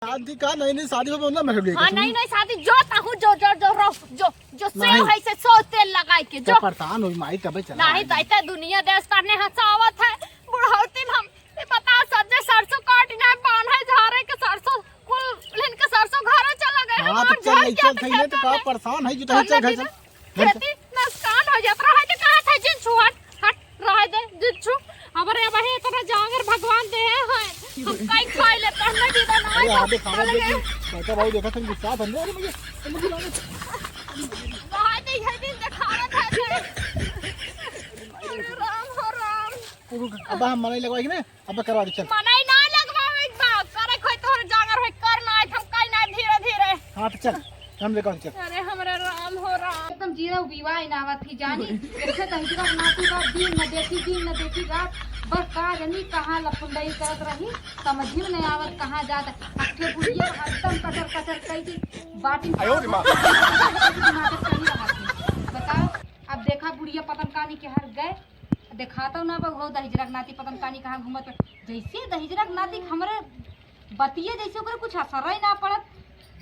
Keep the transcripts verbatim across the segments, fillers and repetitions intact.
शादी का? नहीं, नहीं, शादी में बोलना, मैं हाँ, नहीं, नहीं, शादी जो ताहू, जो, जो, जो, रहो, जो, जो सेव नहीं। है से सौ तेल लगाई के, जो। परेशान हुई माई, तबे चला नहीं, आए। तो इतना दुनिया देश ताने हंसावत है, बुढ़ौती में हम, ये बता, सज्जे सरसों काट ना, बांधे झारे के सरसों, कुल लेन के सरसों घरे चला गए, हाँ, हमार तो चल, घर नहीं क्या चल, सही है, तो का परेशान है, जो तो चल, घर चल। खेती नुकसान हो जात रहे तो कहा था, "जिन छू, हट, हट, रहे दे, जिन छू।" हमरे अब हे इतना जांगर भगवान दे हैं, हम कई खाई ले, पहले भी बनाए अरे, आगे खावा दे, चाचा भाई देखा था, गुस्सा था, अरे, मुझे, मुझे लगा। रहे दे, ये दिन दिखावत है, अरे राम हो राम। अब हम मनई लगवाई कि ना? अब करवा दे, चल। मनई ना लगवावे के बा, करे खोई तोहर जांगर होई, कर ना, हम कई ना, धीरे धीरे। हाँ, तो चल, हम लेकर चल। अरे हमरे राम हो राम। एकदम जीरो विवाह ना आवत ही जानी। एक ठे दहिजरा नाती बा, दिन न देखी, दिन न देखी रात। बस का जानी कहाँ लफुंडई करत रही, समझी में नहीं आवत कहाँ जात। अठे बुढ़िया एकदम कचर कचर कई के बाटी आयो रे माँ। दिमाग सही रहा थी। बताओ, अब देखा बुढ़िया पतन कानी के हर गए। देखाता ना बा, हो दहिजरा के नाती पतन कानी कहाँ घूमत बा। जैसे दहिजरा के नाती हमरे बतिये जैसे ओकरे कुछ असर ही ना पड़त।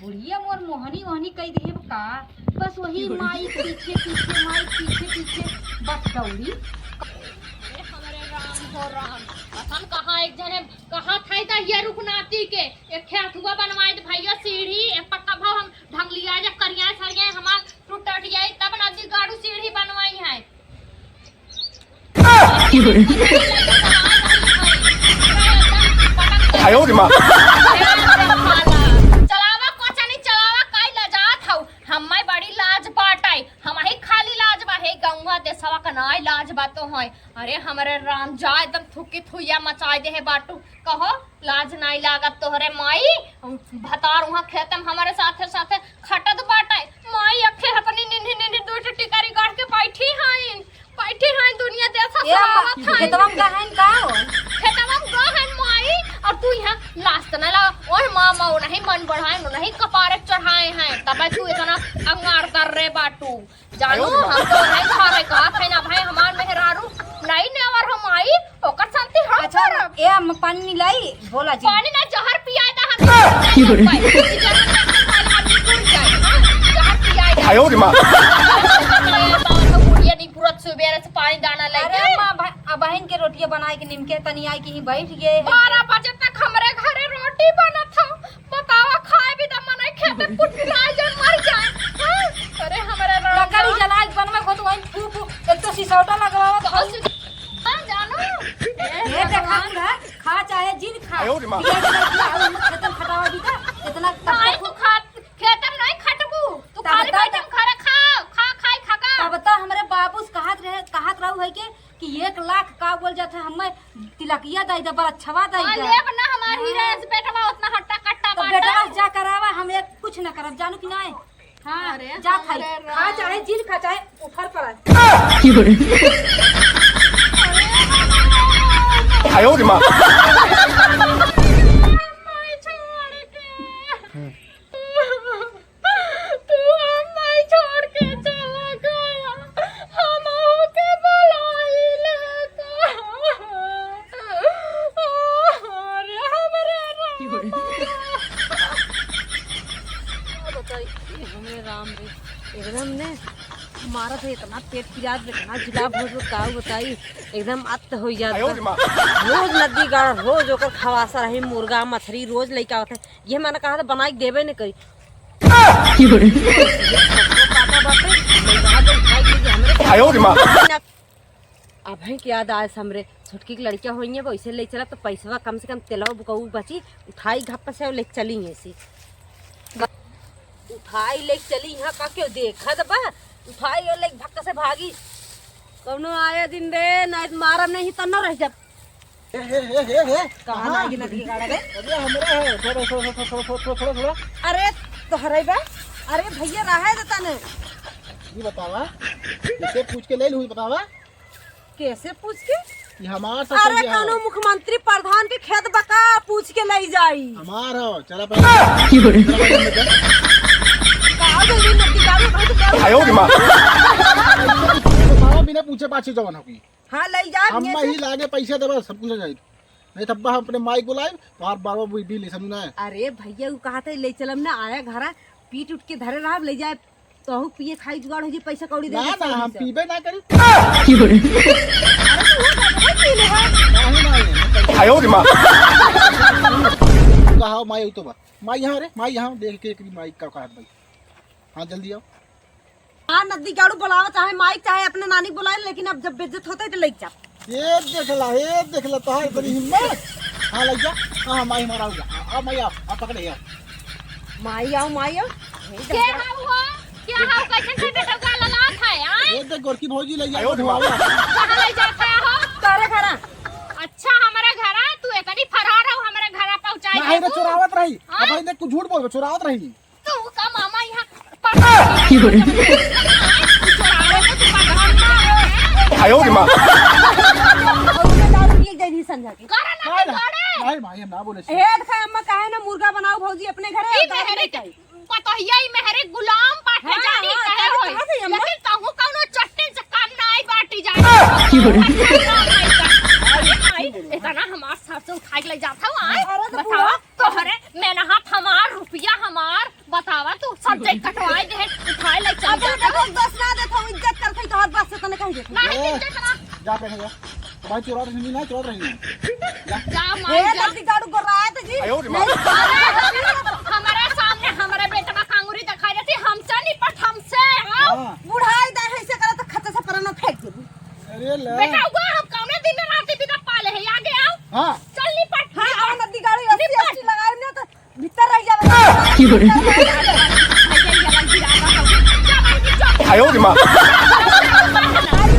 बुढ़िया मोर मोहनी ओहनी कई दिहे बा का, बस वही माई पीछे पीछे, माई पीछे पीछे, बस दौड़ी। अरे हमरे राम हो राम, असन कहाँ एक जने कहाँ था दहिया रुक नाती के, एक खे हथुआ बनवाई दे भैया सीढ़ी, एक पक्का भाव हम ढंगलिया जब करिया सरिया हमार टूट टट जाई, तब नदी गाड़ू सीढ़ी बनवाई है। आयो रे माँ। चलावा कोचनी चलावा, काई लजात हऊ? हम्मे बड़ी लाज बाटै, हमही खाली लाज बा, हे गौवा देसवा का नाई लाज बा तो है। अरे हमरे राम जा, एकदम थुकी थुइया मचाई दे है बाटू। कहो, लाज नाई लागत तोहरे माई? भतार उहाँ खेते में हमरे साथे साथे खटत बाटे। माई अखे हतनी निन्ही निन्ही दुइ ठे टिकरी गाड़ के बैठी हईन, बैठी हईन, दुनिया देख ए अम्मा, सहावत हईन। खेतवा में गहन का हो? खेतवा में गहन माई, और तू यहाँ लाज त ना लगा। ओए माँ, माँ, उन्हीं मन बढ़ाए, उन्हीं कपारे चढ़ाए हैं, तबे तू इतना अंगार दर्रे बाटू। जानू, हम तो नहीं खा रहे, कहा थे ना भाई, हमार मेहरारू नहीं नेवर हम आई, ओकर शांति हम अच्छा, करब। ए, हम पानी नहीं लाई, भोला जी। पानी ना, जहर पियाए दा हम। जहर पियाए दा। आयो रे माँ। बुढ़िया नहीं पूरा सुबेरे से पानी दाना लेके। अरे माँ, भा-, अब बहन के रोटियां बनाए के निमके तनी आई के ही बैठ गए। बारह बजे तक हमरे घरे रोटी बनत हो। बतावा, खाए भी त मनई खेते कुटकुटाए जन मर जाए। हाँ? अरे हमरे राम लकड़ी राम। जलाए के बनवे को तो वहीं फू फू, एक तो सिसौटा लगवावा तो बहुत सु-, हाँ, जानू। ए, देखा बूढ़ा, खा चाहे जिन खा। आयो रे माँ। बिना खेतन खटावा दी त, इतना तब नहीं, तक तू खा, खेतन नहीं खटबू। तू तब खाली तक बैठम घरे खा, खा, खाई, खा का। तब त हमरे बाबू से कहत रहे, कहत रहू है के कि एक लाख का बोल जात है, हमें तिलकिया दई दे, बरछवा दई हाँ, दे। लेब ना हमार हीरा हाँ। से बेटवा उतना हट्टा कट्टा तो बाटा। बेटवा से जा करावा, हम एक कुछ न करब, जानू कि नहीं? हाँ, अरे, जा खाई। हमरे खा राम। चाहे जिन खा, चाहे उफर पर आए। आयो रे माँ। माई छोड़ के। तू हमें छोड़ के चला गया, हम होके बुलाई लेता। अरे हमरे राम। का बताई, ये हमरे राम रे, एकदम ने मारत है, इतना पेट पिरात, इतना जुलाब हो, तो का बताई, एकदम अत्त हो जात आयो बा। रे माँ। रोज नदी गाड़, रोज ओकर खवासा रही, मुर्गा, मछरी, रोज लइका आवत है। ये मैंने कहा था, बनाई के देबे न करी। आयो रे माँ। अबहीं के याद आए हमरे छोटकी के लड़किया होइए, वैसे ले चला तो पैसवा कम से कम तेलवा बुकऊ बची, उठाई घप्प से ले चली ऐसे। उठाई ले चली, यहाँ का क्यों देखत बा? उठाई और ले भक्क से भागी। कौनो आए दिन रे, नहीं मारम नहीं तो न रह जब। ए, ए, ए, ए, ए, कहाँ कहाँ? लागी नदी के गाड़ा रे? अरे, हमरे है, थोड़ा, थोड़ा, थोड़ा। अरे, तोहरे बा? अरे, भैया, रहे देता ने। ये बतावा, इसे पूछ के ले लूँ, बतावा। कैसे पूछ के? ये हमार सब अरे, चीजें हैं। कौनो मुख्यमंत्री प्रधान के खेत बका पूछ के ले जाई। हमार हो, चला पहले। का हो गई नदी गाड़ी, भाई, तो क्या आयो रे माँ। बतावा, बिना पूछे पाछे जवन होगी। हाँ, लई जा, हम ये से ही लागे पैसा देबा, सब कुछ हो जाई। नहीं तब हम अपने माई को लाए, तोहार बारवा भी, भी ले समझ ना है। अरे भैया, वो कहा था ले चलम ना, आया घरा, पीट उठ के धरे रहा, ले जाए, तोहू पिए खाई जुगाड़ हो जी, पैसा कौड़ी दे ना, दे ना, सही हम से। पीबे ना करी। की बोले? काहे ना आए? आयो रे माँ। कहा माई तो बा। माई यहाँ रे, माई यहाँ देख के एक माई का कहा भाई। हाँ, जल्दी आओ। हाँ, नद्दी गाड़ू बुलावा, चाहे माई, चाहे अपने नानी बुलाए, लेकिन अब जब बेइज्जत होता है तो लेके जा। ये देख ला, ये देख ला, तोहार इतनी हिम्मत। हाँ, लग जा। हाँ, माई हमारा हो गया। आ, आ, माई आओ, आ, पकड़े यार। माई आओ, माई आओ। हे के जबरा। हाउ हो? क्या हाउ? कैसन से बेटा का ललाट है, आय? ये देख गोरकी भौजी ले जाओ, आयो रे माँ। कहाँ ले जाता है हो? तारे घरा। अच्छा, हमारा घरा, तू इतनी फरार हो, हमारा घरा पहुँचाई ना, है है ना, तू? चुरावत रही। हाँ? अब भाई देख, तू झूठ बोल, चुरावत रही। तू का मामा यहाँ पकड़ की बोले? चुरावे को तू पकड़। आयो रे माँ। और उसे दारू पिए के जाई संझा के। करा ना नहीं, बिगाड़े। नहीं, भाई, हम ना बोले छी। हे देखा अम्मा, काहे ना मुर्गा बनाओ भौजी अपने घरे, ई और दारू मेहरे लेके आई। पतोहिया, ई मेहरे गुलाम बाटे, हाँ, जानी हाँ, कहे तब होई। कहाँ से अम्मा? लेकिन तहू कौनो चट्टे से काम ना आई बाटी जानी। की बोले? आई, इतना हमार सरसों उठा के ले जाता हूँ, आय? अरे तो बतावा, पूरा तोहरे मेहनत हमार, रुपया हमार, बतावा तू, सब देख कटवाए दे, उठाए ले चल अब जाता। देखो, दस ना देता हूँ, इज्जत करते ही तो हाथ बस से तने कहीं देते। नहीं, ए, इज्जत ना। जा पहले जा। भाई चोरा रही नहीं, चोरा रही नहीं। जा। जा, मार हे जा। जल्दी गाड़ू गोर्रात जी। आयो रे माँ। नहीं, हमारे सामने हमारे बेटवा कांगुरी दिखाई देती, हमसे निपट, हमसे, हाँ? हाँ। बुढ़ाई दे है, इसे करे तो खत्ते से परनो फेंक देबू। अरे ले। बेटा, वो हम कौने दिन रात बिना पाले है, आगे आओ। हाँ। चल निपट, हाँ, निपट। आओ नदी गाड़ू, अस्सी, निपट। अस्सी लगाए ना तो भीतर रह जाला। की बोले? आयो रे माँ। आयो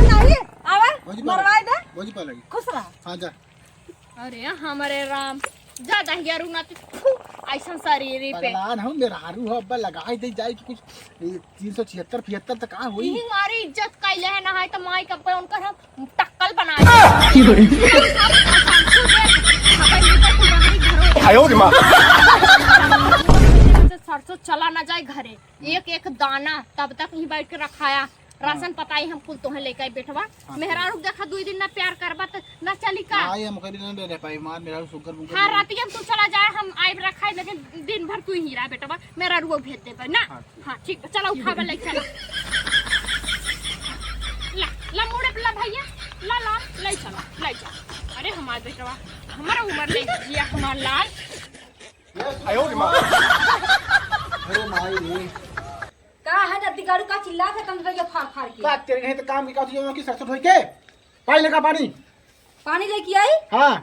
नाही, आवा, भौजी पाला मरवाई दे। भौजी पाला। खुश रह। हाँ, जा। अरे हमरे राम, जा दहिया रू ना तू, फू, ऐसन शरीर पे। पगलान हम मेहरारू हो, अब्बा लगाई दे जाए कि कुछ, ए, तीन सौ छिहत्तर, पिहत्तर तक का होई? इही मारी इज्जत कैले है ना, है तो माई का पे उनकर हम टक्कल बनाए। की बोले? आयो रे माँ। सरसों चला ना जाए घरे, एक एक दाना तब तक ही बैठ के रखाया। राशन पताई हम कुल तोहे लेके आई बेटवा। हाँ। मेहरारू देखा दुई दिन ना प्यार करबा त ना चली का? आई हम करी ना रह पाई मार, मेहरारू सुगर बुगर हाँ, नहीं। राती हम तू चला जाए, हम आइब रखाई, लेकिन दिन भर तू ही रहा बेटवा, मेहरारू भेज देबे ना। हाँ। हाँ, ठीक बा, चला उठावा, ले चला। ला, ला मुड़े पे ला भैया, ला, ला, ले चला, ले चला। अरे हमार बेटवा, हमारा उम्र ले जिया हमार लाल। आयो रे माँ। अरे माई रे। का है नदी गाड़ू का चिल्ला थे तंग भैया फाड़ फाड़ के? का तेरे नहीं तो काम की का थी कि सरसों धोई के? पानी लेका पानी। पानी लेके आई? हाँ।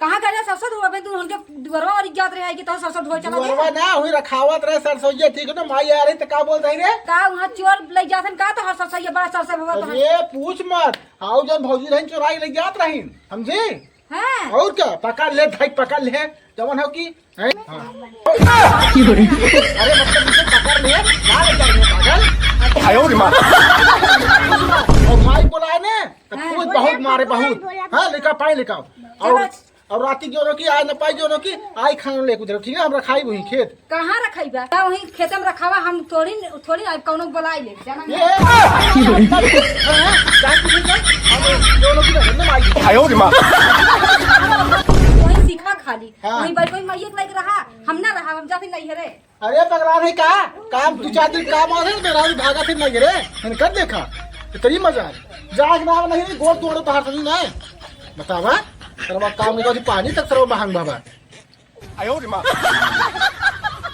कहाँ गए सरसों धोवे? तू उनके दुअरवा और इज्जत रहे कि तो सरसों धोए चला गया? दुअरवा ना हुई, रखावत रहे सरसोइया, ठीक है ना? माई आ रही तो का बोल रही रे? का वहाँ चोर ले जाथन का तो हर सरसोइया बड़ा सरसों भवा तो अरे पूछ मत, आओ जौन भौजी रही चोराई ले जात रही, समझी? हाँ। और का? पकड़ ले भाई, पकड़ ले, जवन हो कि, हैं? हाँ। की बोले? अरे मतलब इसे पकड़ ले, ना ले जाए पागल। आयो रे माँ। और माई बोला है ना, तो हाँ। खूब बहुत मारे, बहुत। हाँ, लेका पाए लेका। और चलो। और राती जो रो की आए न पाई, जो रो की आई खाना लेके उधर, ठीक है? हम रखाई वही खेत। कहाँ रखाई बा? का वही खेत में रखावा, हम थोड़ी, थोड़ी अब कौनो बोलाई ले, जाना ये नहीं। जान की नहीं जाए? हम जो रो की ना, हम आई। आयो रे माँ। वही सीखा खाली। हाँ। वही बैठ, वही माइये के लायक रहा, हम ना रहा, हम जाते नहीं है रे। अरे पगला नहीं का? काम दो चार दिन काम आ रहे, मेहरारू भागा थे नहीं रे। मैंने कर देखा। इतनी मजा है। जाग ना नहीं रे, गोड़ तोड़ो तो हर सही ना है। बतावा, करवा काम नहीं, पानी तक करवा बहान बाबा। आयो रे माँ।